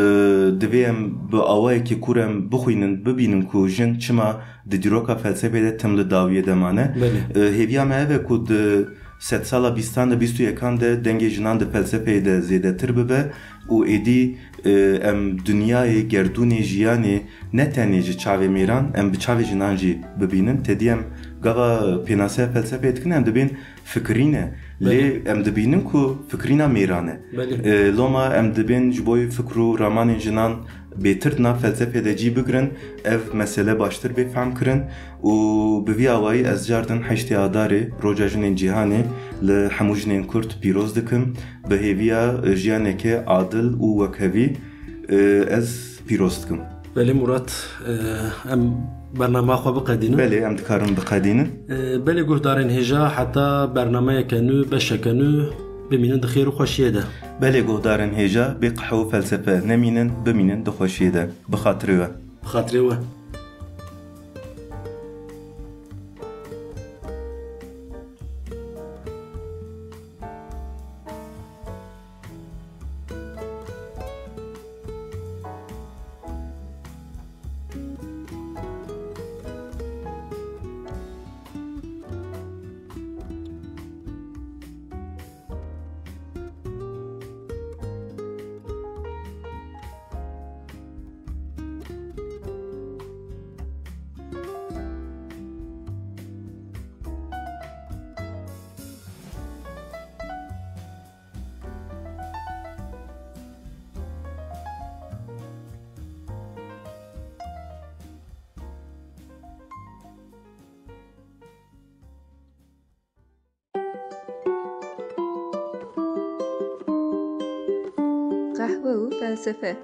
divê em bi awayekî kûr em bixwînin, bibînin ku jin çima di dîroka felsefê de tim li dawiyê de mane. Belê. E, hêviya me ev e ku di sedsala bîstan de, bîst û yekan de dengê jinan di felsefeyê de zêdetir bibe û êdî, e, em dinyayê, gerdûnê, jiyanê ne tenê ji çavê mêran, em bi çavê jinan jî bibînin. Tedî em gava pênaseya felsefeyê dikin, em dibên fikirîne. Belê. Lê em dibînin ku fikirîna mêran e. Belê. E, loma em dibên ji bo fikr û ramanên jinan bêtir di nav felsefê de cî bigirin, ev mesele baştir bê fehm kirin û bi vî awayî ez cardin heştê Adarê, Roja Jinên Cîhanê, li hemû jinên Kurd pîroz dikim. Bi hêviya jiyaneke adil û wekhevî, e, ez pîroz dikim. Belê Murat, e, em bernama xwe biqedînin. Belê, em dikarin biqedînin. E, belê guhdarên hêja, heta bernameyeke nû, beşeke nû, bimînin di xêr û xweşiyê de. Belê guhdarên hêja, bê qehwe û felsefe nemînin, bimînin di xweşiyê de. Bi xatirê we. Bi xatirê we. Qehwe û felsefe.